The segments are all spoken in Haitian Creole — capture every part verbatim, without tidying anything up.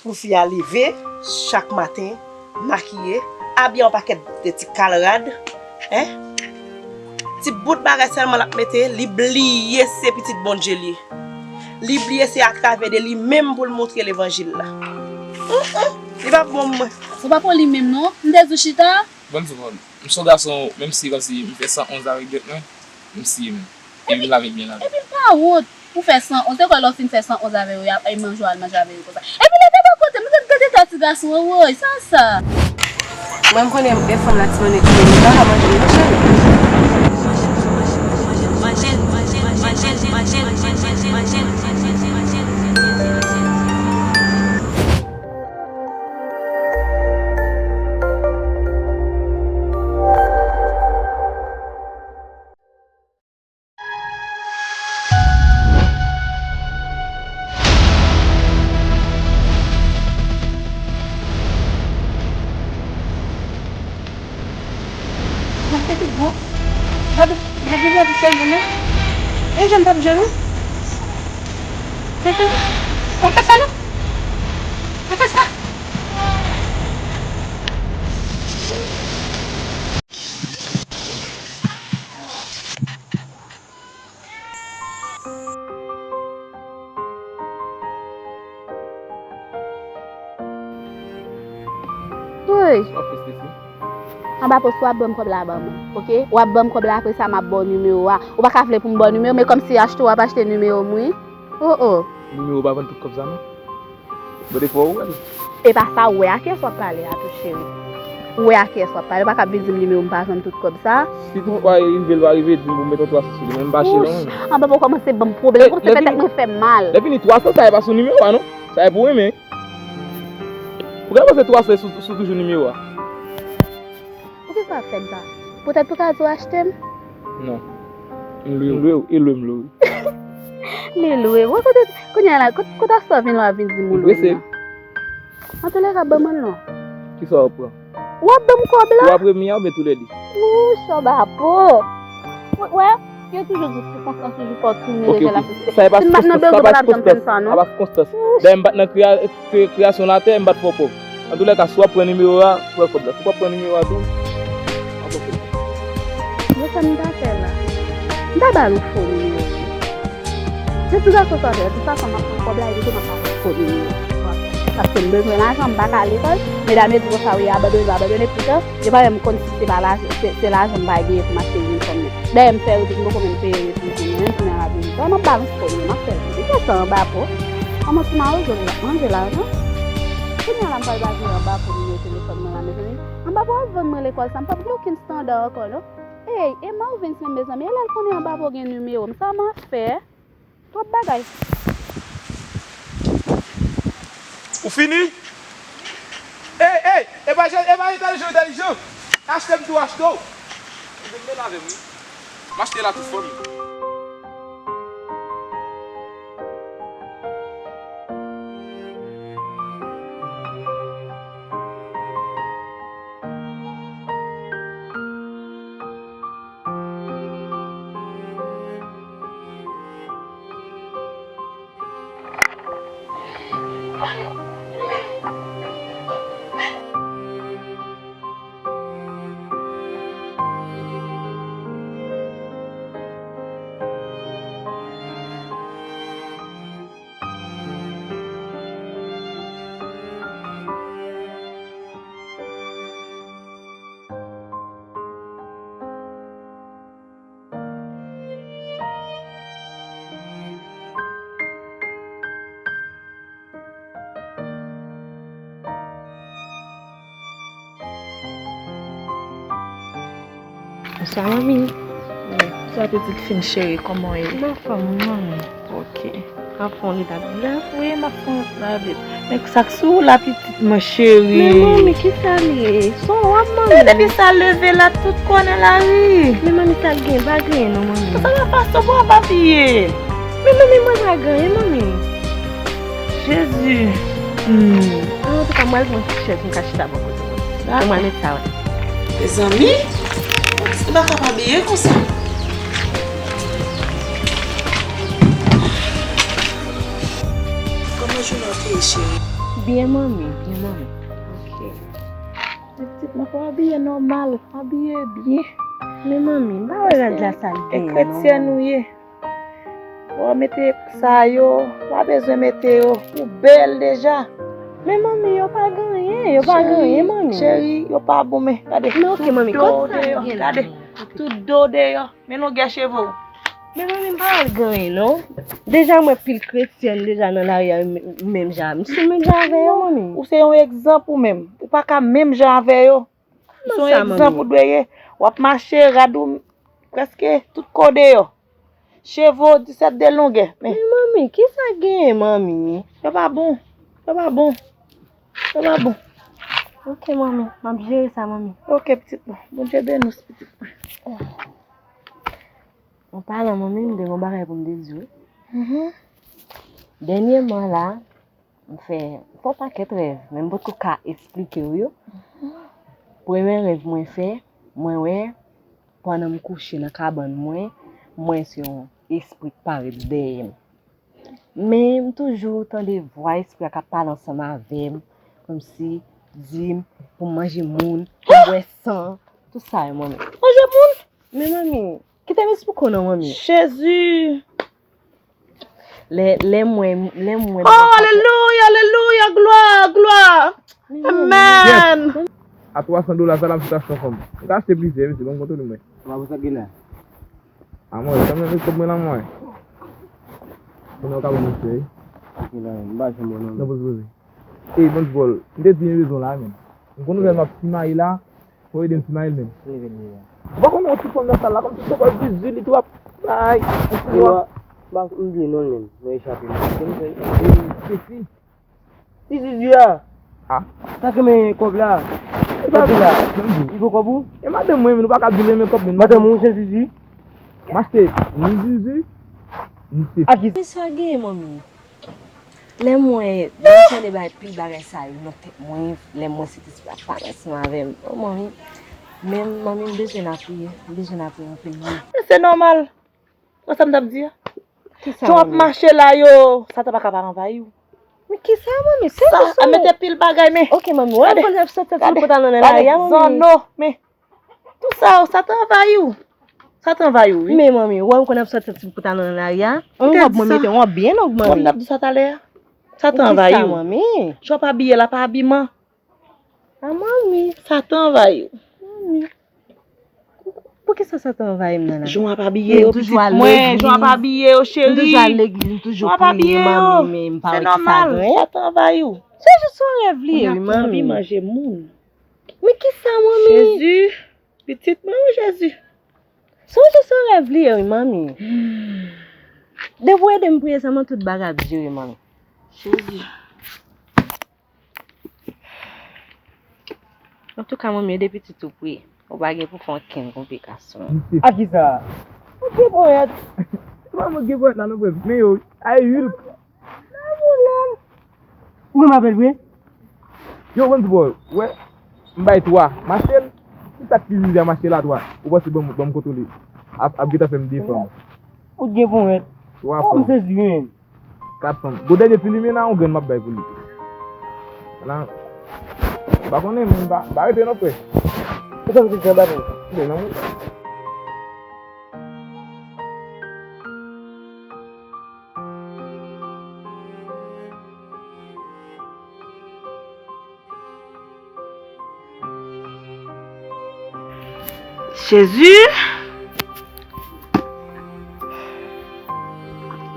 Pou fi a leve chak maten, makiye, abiye yon pakèt de ti kal rad, en? Ti bout bagay sèlman l ap mete, li bliye se pitit Bondye l ye. Li bliye se atravè de li menm pou l montre levanjil la. Hum, hum, li pa pou mwen. Se pa pou li menm non. M te di w chita. Ban m di w, m se yon gason, menm si kòmsi m fè san onz avèk djòt mwen, m siye m. Epi m lave byen lave. Epi l pa wont pou fè san onz. Te kwè lè w fin fè san onz avè yo, y ap, y manje w al manje avè yo konsa. Epi leve bò kote m, gad, gad eta ti gason an, woy, sa sa. Mwen m konnen e fanm la ti mannèt li ye, li pa ka manje non cheri. Gade, gade, gade, gade, gade, gade, gade, e jan l t ap jwe, wi. Gade, pa fè sa, non. Pa fè sa. Woy! Sa w ap fè, Stacy? Anba post, w ap ban m kòb la, ban mwen, oke? W ap ban m kòb la, apre sa, m ap ba w nimewo a. Ou pa ka vle pou m ba w nimewo, men kòmsi achte w ap achte nimewo m, wi. O, o. Nimewo pa vann tout kòb sa, non. Bon, defwa ou wè l. E pa sa, ou wè a kiyès w ap pale a tou, cheri. Ou wè a kiyès w ap pale, ou pa ka vin di m nimewo m pa jwenn tout kòb sa. Si toutfwa e rive, l pa rive, di m pou m met yon twa san sou li, men m pa cheri non. Anba pou kòmanse ban m pwoblèm, kòmanse fè tèt mwen fè m mal. Lè fini twa san sa e pa sou nimewo a non. Sa e pou renmen. Ou ka panse twa san sou, sou toujou nimewo a. Poukisa w ap fè m sa? Poutèt pou ka di w achte m? Non. M lwe w. M lwe w, e lwe m lwe w. Li lwe w. Kote, kounye a la, kot-, kote aksè w vin la, w ap vin di m ou lwe m nan? Antoulèka, ban mwen l non. Kisa w ap pran? W ap ban m kòb la? Ou ap premye a oubyen toulède? Wouch, anba po. Wè, yo toujou di sikonstans toujou fè w tounen revè la sosite. Si m pa t nan Bèzo, pa t ap janm fè m sa non. Sa pa sikonstans. Dayè m pa t nan kreya-, kre-, kreyasyon latè, m pa t fè w pòv. Antoulèka, si w ap pran nimewo a, pran kòb la. Si w p ap pran nimewo a tou, pa pran kòb la. Bon, sa m ta fè la? M ta ba l yon fo nimewo. Se ti gason sa fè, tout fason m ap pran kòb la, epi tou m ap ba l yon fo nimewo. Paske m bezwen lajan, m pa ka lekòl. Medam yo di konsa, wi, abandone, abandone, poutan, yo pa menm konn si se pa lajan, se, se lajan m pa genyen pou m achte inifòm nan. Dayè, m fè yo di m poko menm peye inifòm nan, menm kounye a la vin di, m ap ba l yon fo nimewo, m ap fè l di, kisa anba po? Kòman ti mawozo li ap manje lajan? Kounye a la m pral ba vire anba po nimewo telefòn mwen la, mezanmi. Anba po ap vann mwen lekòl sa, m p ap gen okenn estanda ankò non. Ey, e Marvens menm mezanmi, e lè l konnen anba po gen nimewo m, sa m ap fè? Twòp bagay. Ou fini? Ey, ey, e pa jan, e pa entèlijan, entèlijan. Achte m tou, achte w. Ou vin mele avè m, wi. M achte la tou fanmi. Bonswa, manmi. Bonswa, pitit fi m cheri, kòman w ye? M anfòm, wi, manmi. Ok. Anfòm, li t ap di la, wi, m ap fè yon ti labe. Men sa k sou ou la, pitit mwen cheri? Men manmi, kisa l ye? Son w ap manmi? Men depi sa leve la, tout kò nan lari. Men manmi, sa l gen? Pa gen non, manmi. Sa nan fason pou w ap abiye? Men manmi, mwen pa gen anyen, manmi. Jezi. Hmm. Antouka, m al pran ti chèz, m ka chita bò kote w. Dakò. Mwen al met sa, wi. Mezanmi, ou pa ka pa abiye konsa. Kòman jounen w te ye, cheri? Byen, manmi, byen, manmi. Ok. Pitit mwen, fò w abiye nòmal, abiye byen. Men, manmi, m pa wè rad la sa l genyen non, manmi. E kretyèn ou ye. Fò w mete sa yo, w pa bezwen mete yo. Ou bèl deja. Men, manmi, yo pa gen anyen, yo pa gen anyen, manmi. Cheri, yo pa bon, men gade. Men ok, manmi, tout do deyò, gade. Tout do deyò. Men longè cheve w. Men manmi, m pa wè l gen anyen non. Deja m wè pil kretyèn deja nan lari a, menm jan. M sou menm jan avè yo, manmi. Ou se yon egzanp ou menm. Ou pa ka menm jan avè yo. Ou se yon egzanp ou dwe ye. W ap mache, rad ou prèske tout kò deyò. Cheve w disèt de longè. Men manmi, kisa genyen, manmi? Yo pa bon. Yo pa bon. Yo pa bon. Ok, manmi. M ap jere sa, manmi. Ok, pitit mwen. Bondye beni w, pitit mwen. An palan, manmi, m te gen yon bagay pou m te di w. Dènyèman la, m fè, m fè yon pakèt rèv, men m potko ka esplike w yo. Premye rèv mwen fè, mwen wè, pandan m kouche nan kabann mwen, m wè se yon espri k parèt dèyè m. Men m toujou tande vwa espri a k ap pale ansanm avè m, kòmsi di m pou m manje moun, pou m bwè san, tout sa yo, manmi. Manje moun? Men manmi, kite m esplike w non, manmi. Jezi! Lè, lè m wè, lè m wè... Oh, alelouya, alelouya, glwa, glwa! Amen! Yes. A twa san dola, sa l ap sot achte yon fanm. M ka achte plizyè, mesye, ban m kontwole mwen. Sa pa pou sa k gen la. A mwen, sa menm kòb mwen la, mwen. Konnen w ka ban mwen fè, wi. Ok, la, m pa janm wè non. Non, poze, poze. Ey, bon, bòl. M te di m bezwen la, menm. M konn nouvèl m ap simaye la. Fò ede m simaye l, menm. Ou pa konnen yon ti fanm nan sal la, kòmsi se bòl Zizi, li tou ap bay. Ou pa, m bliye non l, menm. Mwen echape, menm. Ey, Stacy. Ti Zizi a. Ah. Sa k renmen kòb la. E pa vre la. Li vo kòb ou? E madanm mwen, men nou pa ka di l renmen kòb, men. Madanm ou, se Zizi? M achte ni Zizi, ni Stacy. A ki... Kisa gen, manmi? Lè m wè, lè m tande bay pil bagay sa yo nan tèt mwen, lè m wè se ti espri ap pale ansanm avè m. Oh, manmi, men manmi, m bezwen lapriyè, m bezwen lapriyè anpil, manmi. Men se nòmal. Wè sa m t ap di a? Kisa, manmi? Jan w ap mache la yo, Satan pa ka pa anvayi w. Men kisa, manmi? Se sa, mete pil bagay, men. Ok, manmi, wè m konn ap soti ti pantalon nan lari a, manmi. Zanno, men. Tout sa yo, Satan anvayi w. Satan anvayi w, wi. Men, manmi, wè m konn ap soti ti pantalon nan lari a. Yon wòb mwen mete, yon wòb byen long, manmi. Mwen ap di sa talè a. Satan anvayi w. Kisa, manmi? Jan w ap abiye la, pa abiman. A, manmi. Satan anvayi w. Manmi. Poukisa Satan anvayi m nan la? Jan w ap abiye yo, pitit mwen, jan w ap abiye yo, cheri. M toujou al legliz, m toujou priye, manmi, men m pa wè kisa gen. Se nòmal, Satan anvayi w. Se jis yon rèv li ye, wi, manmi. Ou anvi manje moun. Men kisa, manmi? Jezi, pitit mwen, wi, Jezi. Sonje se yon rèv li ye, wi, manmi. Depi w ede m priye sèlman, tout bagay ap jere, manmi. Jezi. Antouka, manmi, ede pitit ou priye. Ou pa gen pou fè ankenn konplikasyon. A kisa? Ou gen ponyèt. Ou pa mwen gen ponyèt la, non, frè. Men yo, ay, Hulk. Nan boulèm. Ou gen m apèl vre? Yo, ban m di bò, wè, m bay twa. Mache l, ki sa k pi rive a mache l a twa? Ou panse ban m, ban m kontwole. Ap, ap gentan fè m de fanm. Ou t gen pou mèt. Twa fanm. M sezi, wi. Kat fanm. Gon dènye ti limen la, yon grenn m ap bay pou li. La, m pa konnen, men m pa, m pa rete non, frè. Ou sa m te di anba tè. Men non. Jezi!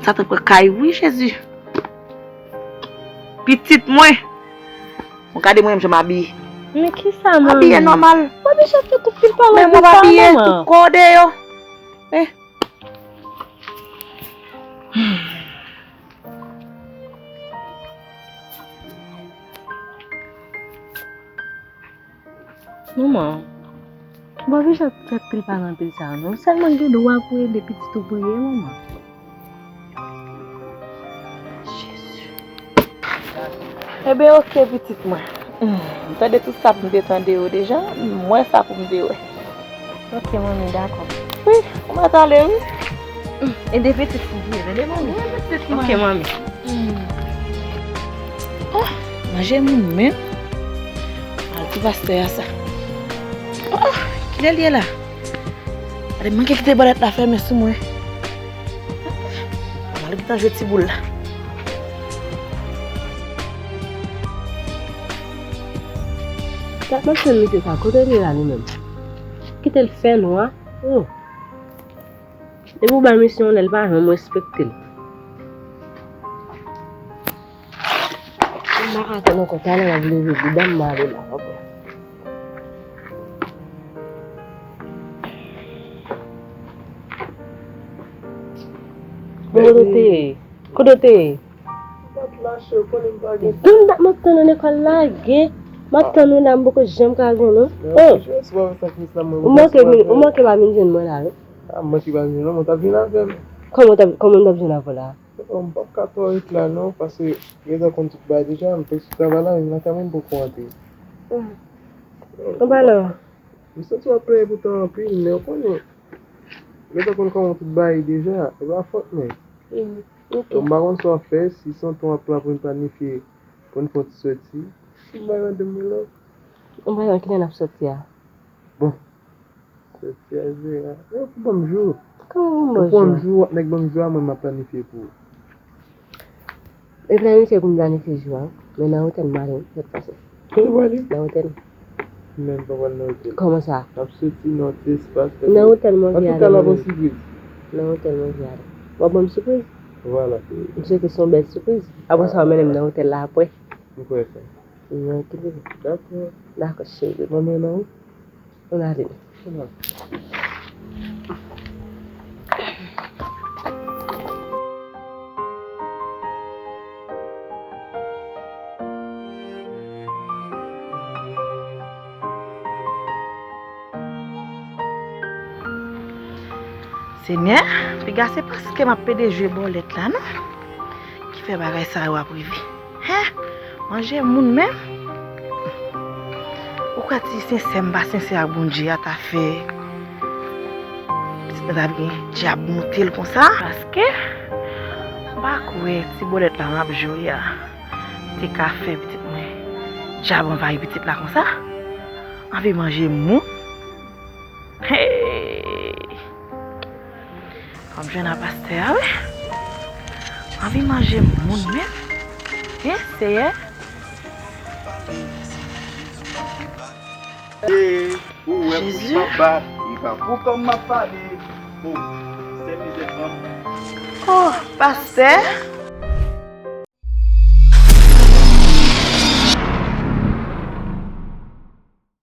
Satan pran kay, wi, Jezi. Pitit mwen. Bon, gade mwen menm jan m abiye. Men kisa, manmi? Abiye nòmal. Manmi, chak fè tout pil pa nan pil pa, manman. Men mwen abiye tout kò deyò. Men. Manman, ou pa bezwen fè pil pale anpil sa a non. Sèlman gen dwa pou ede pitit ou priye, manman. Jezi. Enben, oke, pitit mwen. Hmm, m tande tout sa pou m te tande yo deja. M wè sa pou m te wè. Oke, manmi, dakò. Wi, ou mèt ale, wi. Hmm, ede pitit ou priye, tande, manmi? Wi, pitit mwen. Oke, manmi. Hmm. Oh, Manje moun menm. Al ti pastè a sa. Oh, kilè l ye la? Gade, m manke kite bòlèt la fèmen sou mwen. M al gentan jwe ti boul la. Sa k ap fè misye sa, kote l ye la li menm? Kite l fè nwa. Oh. Depi w ba misye yon lè, l pa janm respekte l. M pa ka tann ankò, talè m ap leve bouda m, m ale la, ok. Bon, kote w te ye? Kote w te ye? M pa t lache, ou konnen m pa gen tan. Donn dat m ap tann ou lekòl lage. M ap tann ou la, m poko janm ka gen non. Oh! Jezi, se pa sa k miz la mwen. Ou manke vin, ou manke pa vin jwenn mwen la wi. A, m manke pa vin jwenn ou, mwen t ap vin avè m. Kòman w t ap, kòman m t ap jwenn avè w la? Bon, m p ap ka twò ret la non, paske Reza konn tout bagay deja, m te sou travay la, menm lakay mwen m poko antre. An palan. M santi w ap plenyen poutan anpil, men ou konnen, Reza konn kòman tout bagay deja, e pa fòt mwen. Donk, m pa konn sa w ap fè, si se yon tan w ap pran pou n planifye, pou n fè yon ti sòti, m bay randevou mwen la. An palan, kilè n ap sòti a? Bon. Sòti a jwe a. Yo, pou ban m jou. Kòman pou ban w jou? Ou pou ban m jou, nèg ban m jou a, mwen m ap planifye pou ou. E planifye pou m planifye jou a. Men nan otèl m ale, wi, sòt pase. Kote w prale? Nan otèl. Men m pa pral nan otèl. Kòman sa? N ap soti nan ti espas. Nan otèl mwen vle ale. Antouka, l ap yon sipriz. Nan otèl mwen vle ale. W ap ban m sipriz? Vwala. M swete se yon bèl sipriz. Apre sa, w mennen m nan otèl la apre. M kwè sa. Dakò. Dakò, cheri. Mwen menm, wi. Ann ale. Senyè, piga se paske m ap pede jwe bòlèt la, non, ki fè bagay sa yo ap rive. Hen! Manje moun menm? Ou kwè ti sensè m pa sensè ak Bondye a ta fè pitit mwen ta gen dyab moute l konsa? Paske m pa kwè ti bòlèt la m ap jwe a te ka fè pitit mwen dyab anvayi pitit la konsa. Anvi manje moun. Hey! Fò m jwenn a pastè a, wi. Anvi manje moun menm. Hen, Seyè? Ou wè pou m ap bat, e pa pou kòm m ap pale. Oh, sè mizè pran. Oh, pastè.